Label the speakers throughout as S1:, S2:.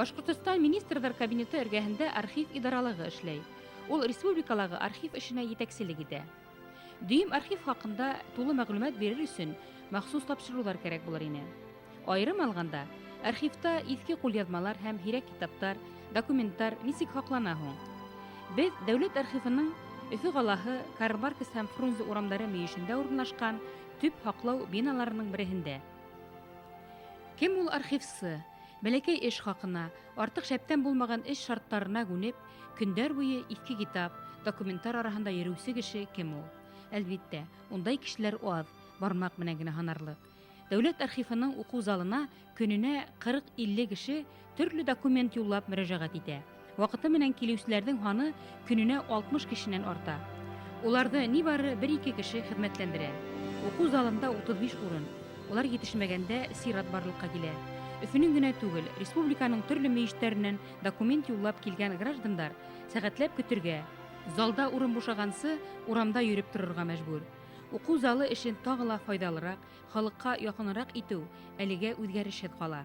S1: Башҡортостан Министрҙар Кабинеты эргәһендә архив идаралығы эшләй. Ул республикалағы архив эшенә етәкселек итә. Дөйөм архив хаҡында тулы мәғлүмәт бирер өсөн махсус тапшырыуҙар кәрәк булыр ине. Айырым алғанда, архивта иҫке ҡулъяҙмалар һәм һирәк китаптар, документтар нисек һаҡлана һуң? Беҙ Дәүләт архивының Өфө ҡалаһы Карл Маркс һәм Фрунзе урамдары мөйөшөндә урынлашҡан төп һаҡлау биналарының береһендә. Кем ул архивсы? Бәләкәй эш хакына, артыҡ шәптән булмаған эш шарттарына күнеп, көндәр буйы иҫке китап, документтар араһында йөрөүсе кеше кем ул? Әлбиттә, ундай кешеләр аҙ, бармаҡ менән генә һанарлыҡ. Дәүләт архивының уҡыу залына көнөнә 40-50 кеше төрлө документ юллап мөрәжәғәт итә. Ваҡыты менән килеүселәрҙең һаны көнөнә 60 кешенән арта. Уларҙы нибары бер-ике кеше хеҙмәтләндерә. Уҡыу залында 35 урын. Улар етешмәгәндә сират барлыҡҡа килә. Өфөнең генә түгел, республиканың төрлө мөйөштәренән документ юллап килгән граждандар сәғәтләп көтөргә, залда урын бушағансы урамда йөрөп торорға мәжбүр. Уҡыу залы эшен тағы ла файҙалыраҡ, халыҡҡа яҡыныраҡ итеү әлегә үҙгәрешһеҙ ҡала.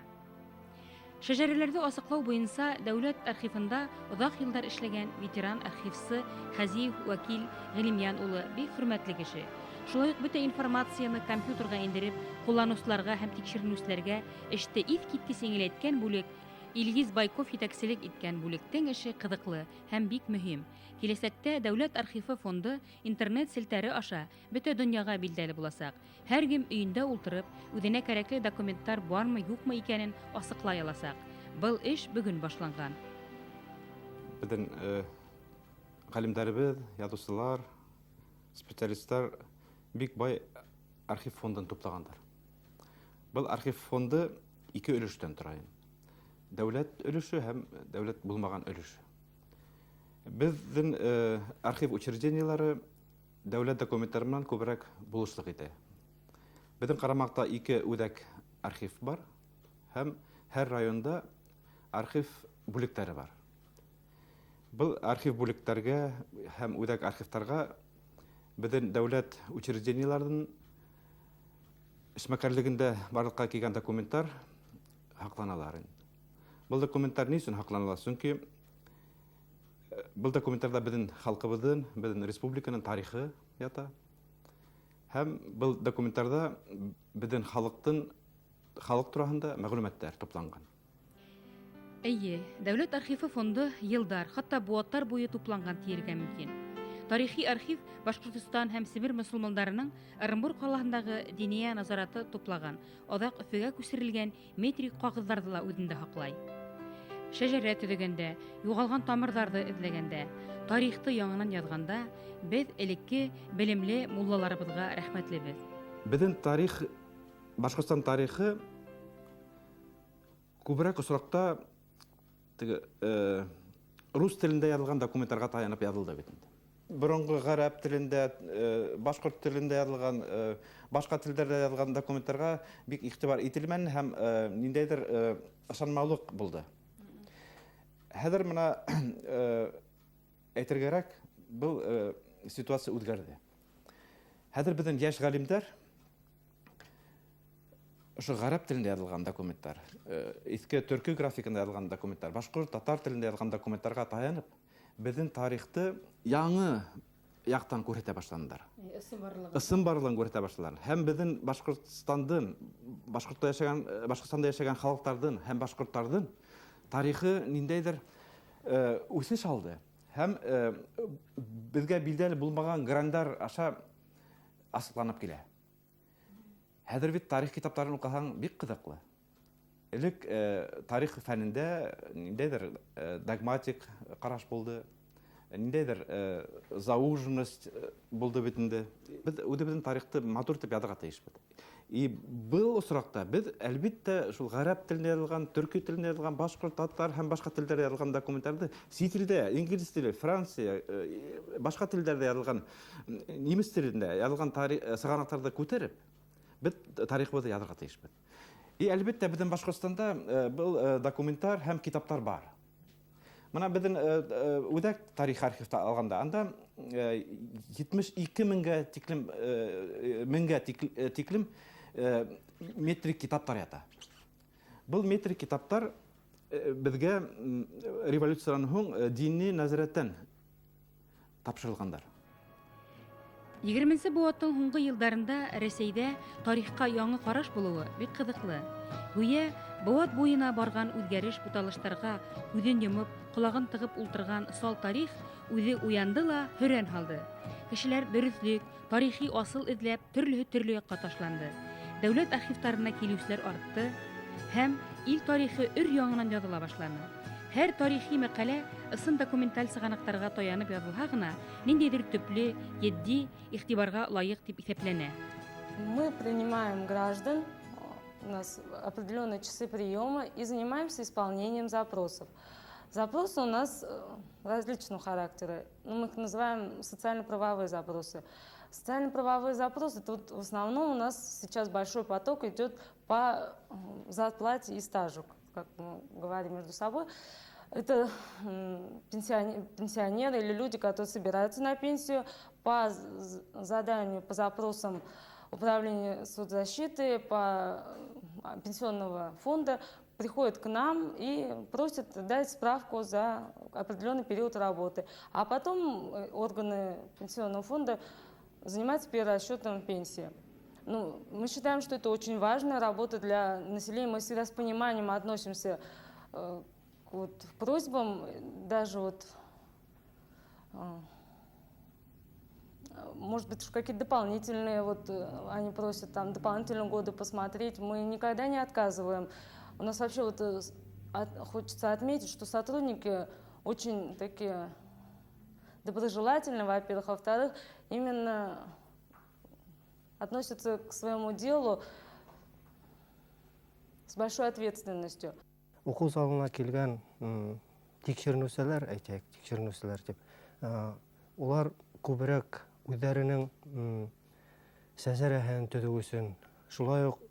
S1: Шәжәрәләрҙе асыҡлау буйынса Дәүләт архивында оҙаҡ йылдар эшләгән ветеран архивсы Хәзиев Вәкил Ғилимйан улы бик хөрмәтле кеше. Шулай уҡ бөтә информацияны компьютерға индереп, ҡулланыусыларға һәм тикшеренеүселәргә эште иҫ киткес еңеләйткән бүлек Илгиз Байков етәкселек иткән бүлектең эше ҡыҙыҡлы һәм бик мөһим. Киләсәктә Дәүләт архивы фонды интернет селтәре аша бөтә донъяға билдәле буласаҡ. Һәр кем өйөндә ултырып, үҙенә кәрәкле документтар бармы-юҡмы икәнен асыҡлай аласаҡ. Был эш бөгөн башланған.
S2: Беҙҙең ғалимдарыбыҙ, яҙыусылар, специалисттар бик бай архив фондын туплағандар. Был архив фонды ике өлөштән тора. Дәүләт өлөшө һәм дәүләт булмаған өлөшө. Беҙҙең архив учреждениелары дәүләт документтары менән күберәк булышлыҡ итә. Беҙҙең ҡарамаҡта ике үҙәк архив бар һәм һәр районда архив бүлектәре бар. Был архив бүлектәргә һәм үҙәк архивтарға беҙҙең дәүләт учреждениеларының эшмәкәрлегендә барлыҡҡа килгән документтар һаҡланалар. Был документтар ни өсөн һаҡланыла? Сөнки был документтарҙа беҙҙең халҡыбыҙҙың, беҙҙең республиканың тарихы ята. Һәм был документтарҙа беҙҙең халыҡтың халыҡ тураһында мәғлүмәттәр тупланған.
S1: Эйе, Дәүләт архивы фонды йылдар, хатта быуаттар буйы тупланған тиергә мөмкин. Тарихи архив Башҡортостан һәм Себер мосолмандарының Ырымбур ҡалаһындағы Диния назараты туплаған, аҙаҡ Өфөгә күсерелгән метрик ҡағыҙҙарҙы ла үҙендә һаҡлай. Шәжәрә төҙөгәндә, юғалған тамырҙарҙы эҙләгәндә, тарихты яңынан яҙғанда беҙ элекке белемле муллаларыбыҙға рәхмәтлебеҙ.
S2: Беҙҙең тарих, Башҡортостан тарихы күберәк осраҡта теге рус телендә яҙылған документтарға таянып яҙылды бит инде. Боронғо ғәрәп телендә, башҡорт телендә яҙылған, башҡа телдәрҙә яҙылған документтарға бик иғтибар ителмәне һәм ниндәйҙер ышанмаулыҡ булды. Хәҙер мына әйтергә кәрәк, был ситуация үҙгәрҙе. Хәҙер беҙҙең йәш ғалимдар ошо ғәрәп телендә яҙылған документтар, иҫке төркө графикында яҙылған документтар, башҡорт, татар телендә яҙылған документтарға таянып, беҙҙең тарихты яңы яҡтан күрһәтә башланылар. Ысын барлығын күрһәтә башланылар. Һәм беҙҙең Башҡортостандың, башҡортта йәшәгән, Башҡортостанда йәшәгән халыҡтарҙың һәм башҡорттарҙың тарихы ниндәйҙер үҫеш алды. Һәм беҙгә билдәле булмаған грандар аша асыҡланып килә. Хәҙер бит тарих китаптарын уҡыһаң бик ҡыҙыҡлы. Элек тарих фәнендә ниндәйҙер догматик ҡараш булды, ниндәйҙер зауженность булды бит инде. Беҙ үҙебеҙҙең тарихты матур итеп яҙырға тейешбеҙ. И был осраҡта беҙ әлбиттә шул ғәрәп телендә яҙылған, төрки телендә яҙылған, башҡорт, татар һәм башҡа телдәрҙә яҙылған документтарҙы сит илдә, инглиз теле, Франция, башҡа телдәрҙә яҙылған, немец телендә яҙылған сығанаҡтарҙы күтәреп, беҙ тарихыбыҙҙы яҙырға тейешбеҙ. И әлбиттә беҙҙең Башҡортостанда был документтар һәм китаптар бар. Мына беҙҙең үҙәк тарих архивта алғанда, анда 72 меңгә тиклем, меңгә тиклем метрик китаптар ята. Был метрик китаптар Беҙгә революциянан һуң дини нәзарәттән тапшырылғандар.
S1: 20-нсе быуаттың һуңғы йылдарында Рәсәйҙә тарихҡа яңы ҡараш булыуы бик ҡыҙыҡлы. Гүйә быуат буйына барған үҙгәреш буталыштарға күҙен йомоп, ҡолағын тығып ултырған сал тарих үҙе уянды ла һөрән һалды. Кешеләр дөрөҫлөк, тарихи асыл эҙләп төрлөһө төрлө яҡҡа ташланды. Дәүләт архивтарына килеүселәр артты һәм ил тарихы өр яңынан яҙыла башланы. Һәр тарихи мәҡәлә ысын документаль сығанаҡтарға таянып яҙылһа ғына ниндәйҙер төплө, етди, иғтибарға лайыҡ тип иҫәпләнә.
S3: Мы принимаем граждан, у нас определенные часы приема и занимаемся исполнением запросов. Запросы у нас различного характера. Ну, мы их называем социально-правовые запросы. Социально-правовые запросы, тут в основном у нас сейчас большой поток идет по зарплате и стажу, как мы говорим между собой. Это пенсионеры или люди, которые собираются на пенсию по заданию, по запросам управления соцзащиты, по пенсионного фонда, приходят к нам и просят дать справку за определенный период работы. А потом органы пенсионного фонда занимаются перерасчетом пенсии. Ну, мы считаем, что это очень важная работа для населения. Мы всегда с пониманием относимся к вот просьбам, даже вот, может быть, какие-то дополнительные, вот они просят там дополнительные годы посмотреть. Мы никогда не отказываем. У нас вообще вот хочется отметить, что сотрудники очень такие доброжелательные, во-первых, а во-вторых, именно относятся к своему делу с большой ответственностью.
S4: Уҡыу залына килгән тикшеренеүселәр, әйтәйек, тикшеренеүселәр тип, улар күберәк үҙҙәренең шәжәрәһен төҙөү өсөн, шулай уҡ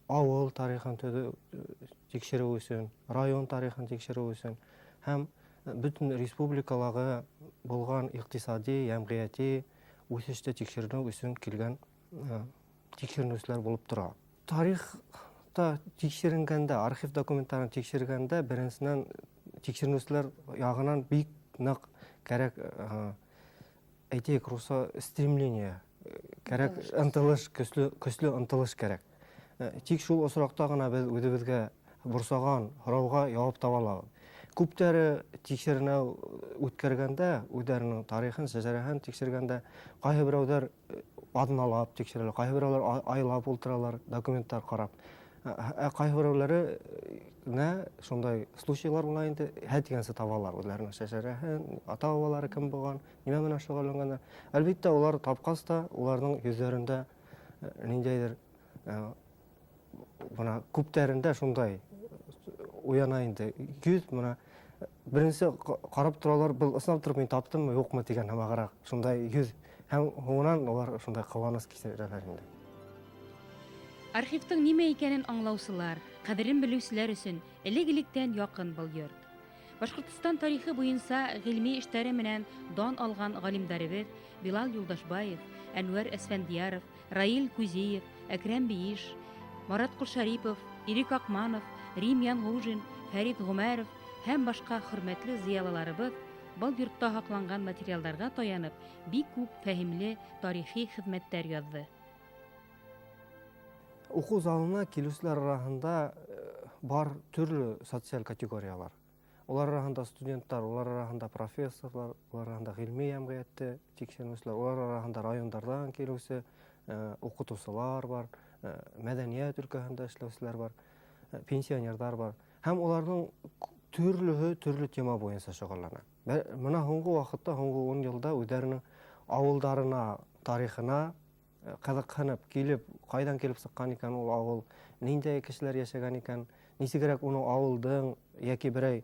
S4: ауыл тарихын тикшереү өсөн, район тарихын тикшереү өсөн һәм бөтөн республикалағы булған иҡтисади, йәмғиәти үҫеште тикшеренеү өсөн килгән тикшеренеүселәр булып тора. Тарихта тикшеренгәндә, архив документтарын тикшергәндә, беренсенән, тикшеренеүселәр яғынан бик ныҡ кәрәк, әйтәйек, русса стремление кәрәк, ынтылыш, көслө, көслө ынтылыш кәрәк. Тик шул осраҡта ғына беҙ үҙебеҙгә борсаған һорауға яуап таба алабыҙ. Күптәре тикшеренеү үткәргәндә, үҙҙәренең тарихын, шәжәрәһен тикшергәндә, ҡайһы берәүҙәр аҙналап тикшерәләр, ҡайһы берәүләр айлап ултыралар, документтар ҡарап. Ә ҡайһы берәүләре нә шундай случайлар була инде, һә тигәнсе табалар үҙҙәренең шәжәрәһен, ата-бабалары кем булған, нимә менән шөғөлләнгәндәр. Әлбиттә, улар тапҡас та уларҙың йөҙҙәрендә ниндәйҙер бына күптәрендә шундай уяна инде. Йөҙ бына беренсе ҡарап торалар, был ысынлап тороп мин таптыммы, юҡмы тигән һымағыраҡ шундай йөҙ. Һәм һуңынан улар шундай ҡыуаныс кисерәләр инде.
S1: Архивтың нимә икәнен аңлаусылар, ҡәҙерен белеүселәр өсөн элек-электән яҡын был йорт. Башҡортостан тарихы буйынса ғилми эштәре менән дан алған ғалимдарыбыҙ Билал Юлдашбаев, Әнүәр Әсфәндияров, Раил Кузиев, Әкрәм Бейиш, Марат Ҡолшәрипов, Ирек Аҡманов, Рим Янғужин, Фәрит Ғүмәров һәм башҡа хөрмәтле зыялаларыбыҙ был йортта һаҡланған материалдарға таянып бик күп фәһемле тарихи хеҙмәттәр яҙҙы.
S4: Уҡыу залына килеүселәр араһында бар төрлө социаль категориялар. Улар араһында студенттар, улар араһында профессорлар, улар араһында ғилми йәмғиәтте тикшеренеүселәр, улар араһында райондарҙан килеүсе уҡытыусылар бар, мәҙәниәт өлкәһендә эшләүселәр бар, пенсионерҙар бар. Һәм уларҙың төрлөһө төрлө тема буйынса шөғөлләнә. Бына һуңғы ваҡытта, һуңғы 10 йылда үҙҙәренең ауылдарына, тарихына ҡыҙыҡһынып килеп, ҡайҙан килеп сыҡҡан икән ул ауыл, ниндәй кешеләр йәшәгән икән, нисегерәк уның ауылдың йәки берәй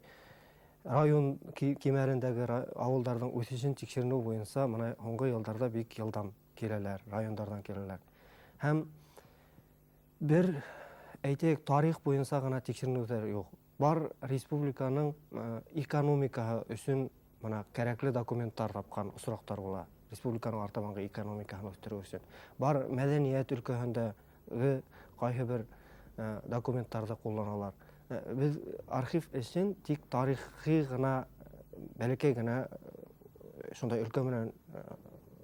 S4: район кимәрендәге ауылдарҙың үҫешен тикшеренеү буйынса бына һуңғы йылдарҙа бик йылдам киләләр, райондарҙан киләләр. Һәм бер әйтәйек, тарих буйынса ғына тикшеренеүҙәр юҡ. Бар республиканың экономикаһы өсөн бына кәрәкле документтар тапҡан осраҡтар була. Республиканың артабанғы экономикаһын үҫтереү өсөн. Бар мәҙәниәт өлкәһендәге ҡайһы бер документтарҙы ҡулланалар. Беҙ архив эшен тик тарихи ғына, бәләкәй генә шундай өлкә менән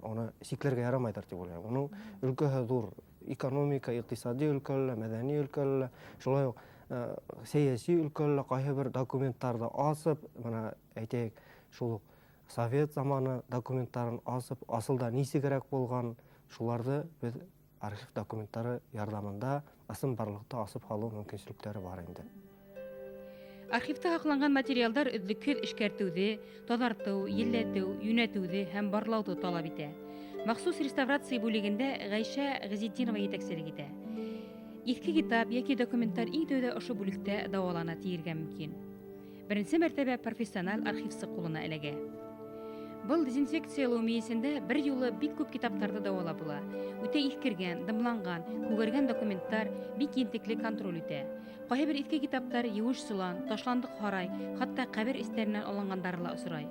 S4: уны сикләргә ярамайҙыр тип уйлайым. Уның өлкәһе ҙур: экономика, иҡтисади өлкәлә лә, мәҙәни өлкәлә лә, шулай уҡ сәйәси өлкәлә лә ҡайһы бер документтарҙы асып, бына әйтәйек, шул уҡ совет заманы документтарын асып, асылда нисегерәк булған, шуларҙы беҙ архив документтары ярҙамында ысынбарлыҡта асып һалыу мөмкинселектәре бар инде.
S1: Архивта һаҡланған материалдар өҙлөкһөҙ эшкәртеүҙе, таҙартыу, елләтеү, йүнәтеүҙе һәм барлауҙы талап итә. Махсус реставрация бүлегендә Ғәйшә Ғизетдинова етәкселек итә. Иҫке китап йәки документтар иң тәүҙә ошо бүлектә дауалана тиергә мөмкин. Беренсе мәртәбә профессиональ архивсы ҡулына эләгә. Был дезинфекциялау мейесендә бер юлы бик күп китаптарҙы дауалап була. Үтә иҫкергән, дымланған, күгәргән документтар бик ентекле контроль үтә. Ҡайһы бер иҫке китаптар еүеш солан, ташландыҡ һарай, хатта ҡәбер эстәренән алынғандары ла осрай.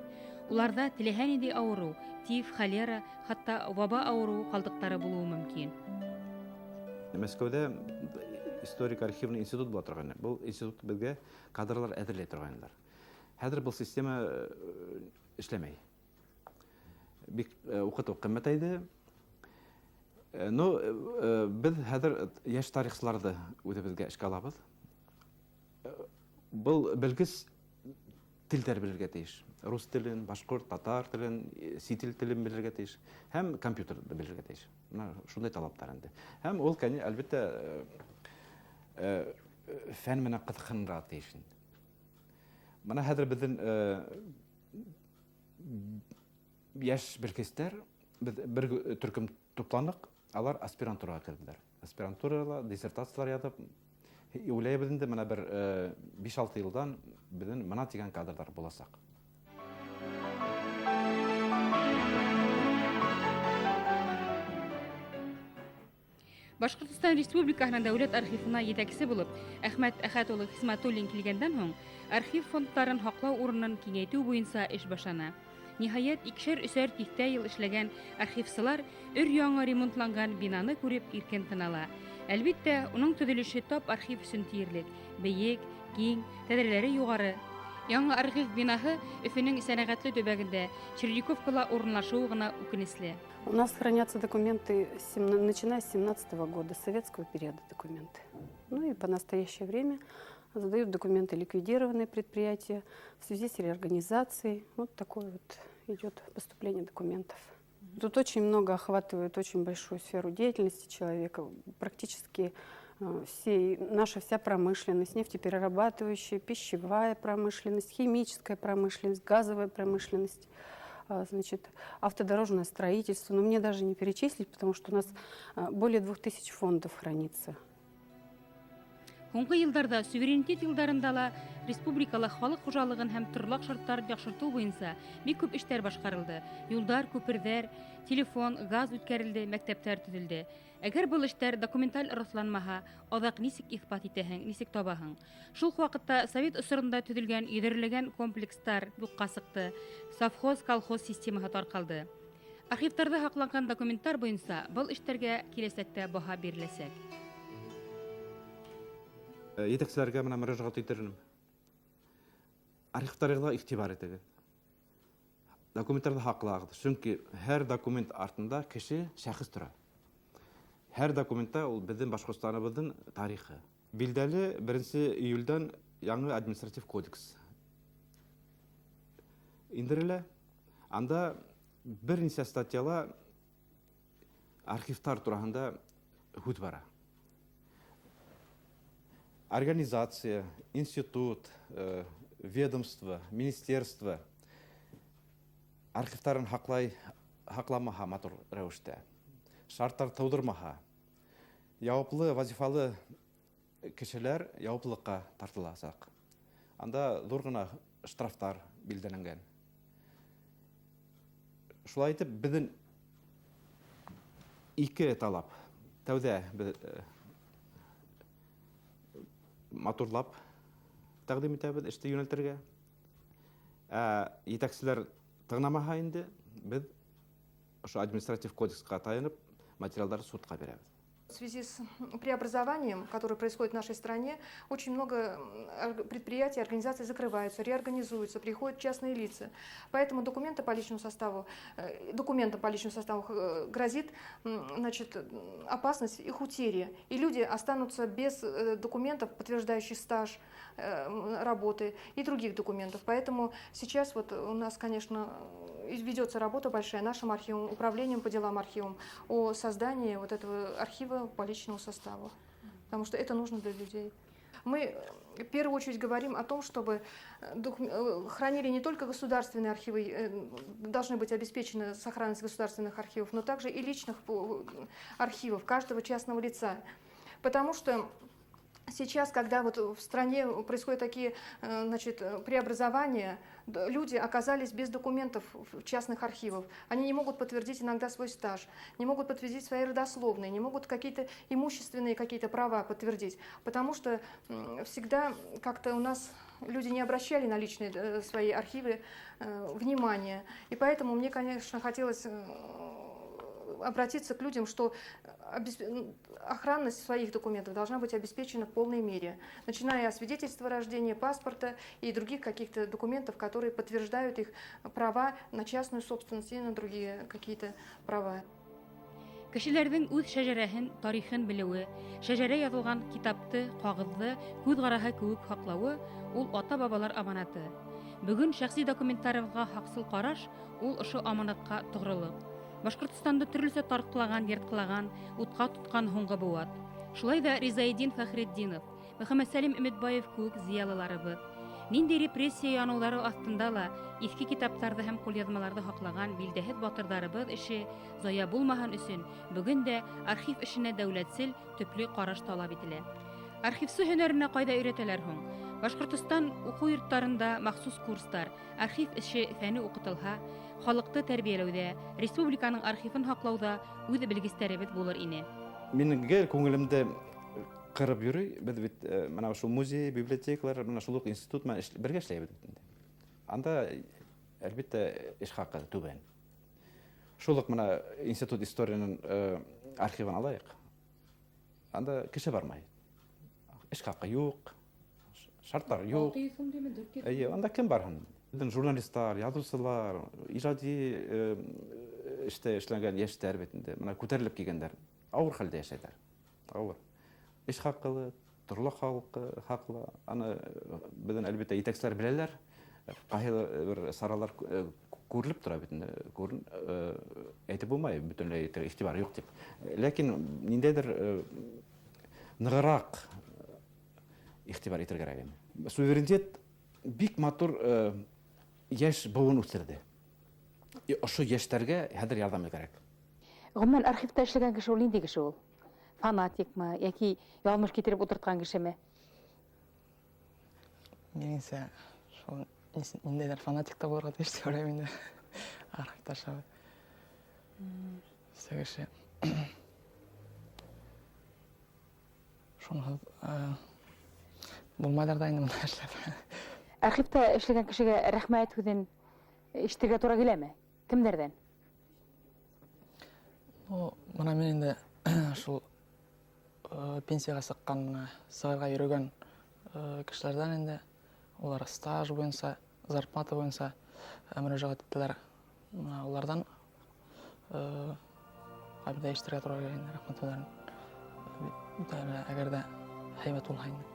S1: Уларҙа теләһә ниндәй ауырыу, тиф, холера, хатта ваба ауырыуы ҡалдыҡтары булыуы мөмкин.
S2: Мәскәүҙә историк архивный институт була торғайны. Был институт беҙгә кадрлар әҙерләй торғайнылар. Хәҙер был система эшләмәй. Бик уҡытыу ҡиммәтәйҙе. Ну, беҙ хәҙер йәш тарихсыларҙы үҙебеҙгә эшкә алабыҙ. Был белгес телдәр белергә тейеш. Рус телен, башҡорт, татар телен, сит ил телен белергә тейеш. Һәм компьютерҙы белергә тейеш. Бына шундай талаптар инде. Һәм ул, әлбиттә, фән менән ҡыҙыҡһынырға тейеш инде. Бына хәҙер беҙҙең йәш белгестәр, беҙ бер төркөм тупланыҡ, алар аспирантураға керҙеләр. Аспирантурала диссертациялар яҙып, уйлайбыҙ инде, бына бер 5-6 йылдан беҙҙең бына тигән кадрҙар буласаҡ.
S1: Башҡортостан Республикаһының дәүләт архивына етәксе булып Әхмәт Әхәт улы Хисмәтуллин килгәндән һуң архив фондтарын һаҡлау урынын киңәйтеү буйынса эш башлана. Ниһайәт, 2-3 тиҫтә йыл эшләгән архивсылар өр-яңы ремонтланған бинаны күреп иркен тын ала. Әлбиттә, уның төҙөлөшө тап архив өсөн тиерлек: бейек, киң, тәҙрәләре юғары. Яңы архив бинаһы Өфөнөң сәнәғәтле төбәгендә Черниковкала урынлашыуы ғына үкенесле.
S5: У нас хранятся документы, начиная с 17-го года, с советского периода документы. Ну и по настоящее время сдают документы ликвидированные предприятия в связи с реорганизацией. Вот такое вот идет поступление документов. Тут очень много охватывает, очень большую сферу деятельности человека. Практически все, наша вся промышленность, нефтеперерабатывающая, пищевая промышленность, химическая промышленность, газовая промышленность, значит, автодорожное строительство. Но мне даже не перечислить, потому что у нас более 2000 фондов хранится.
S1: Һуңғы йылдарҙа, суверенитет йылдарында ла республикала халыҡ хужалығын һәм торлаҡ шарттарын яҡшыртыу буйынса бик күп эштәр башҡарылды. Юлдар, күперҙәр, телефон, газ үткәрелде, мәктәптәр төҙөлдө. Әгәр был эштәр документаль раҫланмаһа, аҙаҡ нисек иҫбат итәһең, нисек табаһың? Шул уҡ ваҡытта совет осоронда төҙөлгән йөҙәрләгән комплекстар юҡҡа сыҡты, совхоз, колхоз системаһы тарҡалды. Архивтарҙа һаҡланған документтар буйынса был эштәргә киләсәктә баһа биреләсәк.
S2: Етәкселәргә менә мөрәжәғәт итер инем. Архивтарығыҙға иғтибар итегеҙ. Документтарҙы һаҡлағыҙ. Сөнки һәр документ артында кеше, шәхес тора. Һәр документта ул беҙҙең Башҡортостаныбыҙҙың тарихы. Билдәле 1 июлдән яңы административ кодекс индерелә. Анда бер нисә статьяла архивтар тураһында һүҙ бара. Организация, институт, ведомство, министерство архивтарын һаҡламаһа матур рәүештә, шарттар тыуҙырмаһа, яуаплы, вазифалы кешеләр яуаплылыҡҡа тартыласаҡ. Анда ҙур ғына штрафтар билдәләнгән. Шулай итеп, беҙҙең ике талап. Тәүҙә беҙ матурлап тәҡдим итәбеҙ эште йүнәлтергә. Ә етәкселәр тыңламаһа инде, беҙ ошо административ кодексҡа таянып материалдарҙы судҡа бирәбеҙ.
S6: В связи с преобразованием, которое происходит в нашей стране, очень много предприятий, организаций закрываются, реорганизуются, приходят частные лица. Поэтому документы по личному составу, документам по личному составу грозит, значит, опасность их утери. И люди останутся без документов, подтверждающих стаж работы и других документов. Поэтому сейчас вот у нас, конечно, ведется работа большая нашим архивом, управлением по делам архивом о создании вот этого архива по личному составу, потому что это нужно для людей. Мы в первую очередь говорим о том, чтобы хранили не только государственные архивы, должны быть обеспечены сохранность государственных архивов, но также и личных архивов каждого частного лица. Потому что сейчас, когда вот в стране происходят такие, значит, преобразования, люди оказались без документов в частных архивах. Они не могут подтвердить иногда свой стаж, не могут подтвердить свои родословные, не могут какие-то имущественные какие-то права подтвердить, потому что всегда как-то у нас люди не обращали на личные свои архивы внимания. И поэтому мне, конечно, хотелось обратиться к людям, что охранность своих документов должна быть обеспечена в полной мере, начиная от свидетельства о рождении, паспорта и других каких-то документов, которые подтверждают их права на частную собственность и на другие какие-то права.
S1: Кешеләрҙең үҙ шәжәрәһен, тарихын белеүе, шәжәрә яҙылған китапты, ҡағыҙҙы күҙ ҡараһы кеүек һаҡлауы ул ата-бабалар аманаты. Бөгөн шәхси документтарыбыҙға һаҡсыл ҡараш ул ошо аманатҡа тоғролоҡ. Башҡортостанды төрлөсә тартҡылаған, йыртҡылаған, утҡа тотҡан һуңғы быуат. Шулай ҙа Ризаэддин Фәхретдинов, Мөхәммәтсәлим Өмөтбаев кеүек зыялыларыбыҙ ниндәй репрессия яныуҙары аҫтында ла иҫке китаптарҙы һәм ҡулъяҙмаларҙы һаҡлаған билдәһеҙ батырҙарыбыҙ эше зая булмаһын өсөн бөгөн дә архив эшенә дәүләтсел төплө ҡараш талап ителә. Архивсы һөнәренә ҡайҙа өйрәтәләр һуң? Башҡортостан уҡыу йорттарында махсус курстар, архив эше фәне уҡытылһа, халыҡты тәрбиәләүҙә, республиканың архивын һаҡлауҙа үҙ белгестәребеҙ булыр ине.
S2: Минең гел күңелемде ҡырып йөрөй, беҙ бит мына ошо музей, библиотекалар, мына шул уҡ институт менән бергә эшләйбеҙ бит инде. Анда, әлбиттә, эш хаҡы түбән. Шул уҡ мына институт историяның архивын алайыҡ. Анда кеше бармай. Эш хаҡы юҡ, шарттар юҡ.
S1: 600 һум тиме, 400?
S2: Эйе, анда кем барһын? Беҙҙең журналисттар, яҙыусылар, ижади эштә эшләгән йәштәр бит инде. Мына күтәрелеп килгәндәр. Ауыр хәлдә йәшәйҙәр. Ауыр. Эш хаҡылы, торлаҡ хаҡлы. Аны беҙҙең, әлбиттә, етәкселәр беләләр. Ҡайһы бер саралар күрелеп тора бит инде. Әйтеп булмай, бөтөнләй иғтибар юҡ тип. Ләкин ниндәйҙер нығыраҡ иғтибар итергә кәрәк ине. Суверенитет бик матур йәш быуын үҫтерҙе. И ошо йәштәргә хәҙер ярҙам кәрәк.
S1: Ғөмүмән, архивта эшләгән кеше ул ниндәй кеше ул? Фанатикмы йәки яҙмыш китереп ултыртҡан кешеме?
S7: Минеңсә, шул ниндәйҙер фанатик та булырға тейеш тип уйлайым инде. Архивта эшләү. Кеше. Шунһыҙ булмайҙар ҙа инде бында эшләп.
S1: Архивта эшләгән кешегә рәхмәт һүҙен ишетергә тура киләме? Кемдәрҙән?
S7: Бына мин инде шул пенсияға сыҡҡан, мына сығырға йөрөгән кешеләрҙән инде улар стаж буйынса, зарплата буйынса мөрәжәғәт иттеләр. Мына уларҙан ҡайберҙә ишетергә тура килә инде рәхмәт һүҙҙәрен. Әгәр ҙә һәйбәт булһа инде.